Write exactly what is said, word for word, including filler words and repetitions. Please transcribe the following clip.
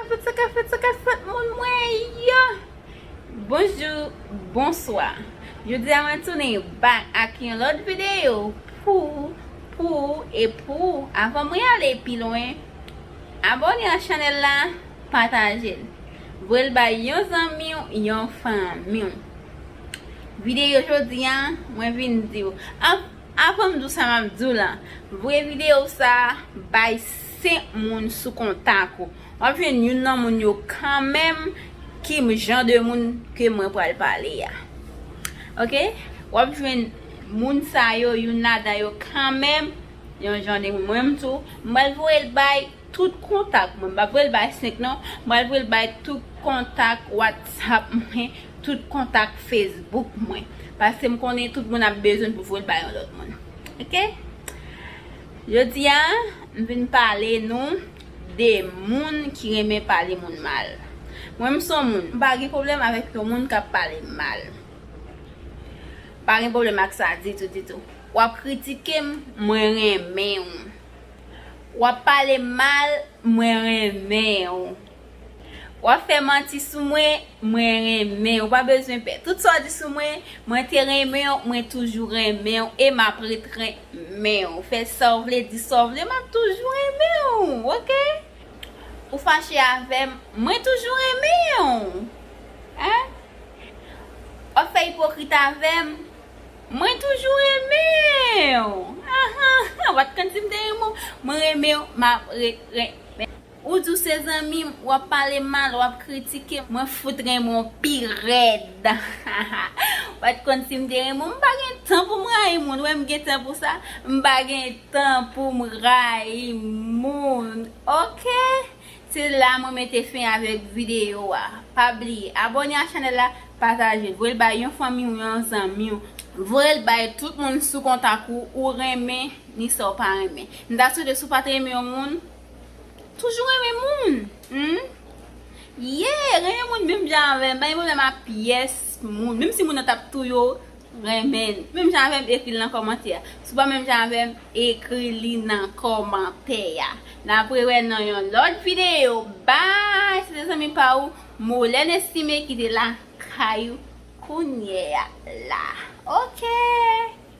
Fèt sa ka fèt, sa ka fèt, moun mwen yo. Bonjou, bonswa. Jodi a mwen tounen back ak yon lòt videyo pou, pou, e pou. Avan mwen ale pi lwen, abòne a chanèl la, pataje l. Voye l bay yon zanmi w, yon fanmi w. Videyo jodi a, mwen vin di w. Av- Avan m di w sa m ap di w la, voye videyo sa bay senk moun sou kontak ou. W ap jwenn youn nan moun yo kanmenm ki m jan de moun ke mwen pral pale a. Oke? W ap jwenn moun sa yo, youn ladan yo kanmenm, yon jan de moun. Mwen menm tou, m pral voye l bay tout kontak mwen. M pa voye l bay senk non. M pral voye l bay tout kontak WhatsApp mwen, tout kontak Facebook mwen. Paske m konnen tout moun ap bezwen pou voye l bay yon lòt moun. Oke? Jodi a, m vin pale nou de moun ki renmen pale moun mal. Mwen, m se yon moun, m pa gen pwoblèm avèk yon moun k ap pale m mal. Pa gen pwoblèm ak sa ditou, ditou. W ap kritike m, mwen renmen w. W ap pale m mal, mwen renmen w. W ap fè manti sou mwen, mwen renmen w. Ou pa bezwen pè. Tout sa w di sou mwen, mwen te renmen w, mwen toujou renmen w, e m ap ret renmen w. Fè sa w vle, di sa w vle, m ap toujou renmen w, oke? Ou fache avè m, mwen toujou renmen w. Hein? W ap fè ipokrit avè m, mwen toujou renmen w. Ahan, w pa t konn si m te renmen w. Mwen renmen w, m ap ret renmen. Ou di w se zanmi m, w ap pale m mal, w ap kritike m, mwen fout renmen w pi rèd. W pa t konn si m te renmen w, m pa gen tan pou m rayi moun, w wè m gen tan pou sa, m pa gen tan pou m rayi moun, oke? Se la mwen mete fen avèk videyo a. Pa bliye, abòne a chanèl la, pataje l, voye l bay yon fanmi w, yon zanmi w. Voye l bay tout moun sou kontak ou, ou renmen, ni sa w pa renmen. M ta swete si w pa t renmen yon moun, toujou renmen moun. Hmm? Yeah, renmen moun menm jan avè m. Pa gen pwoblèm ak pyès moun. Menm si moun nan t ap touye w, renmen l. Menm jan avè m, ekri l nan kòmantè a. Si w pa menm jan avè m, ekri li nan kòmantè a. N ap rewè nan yon lòt videyo. Bye! Se te zanmi pa ou, Molène Estimé, ki te lakay ou kounye a la. Oke!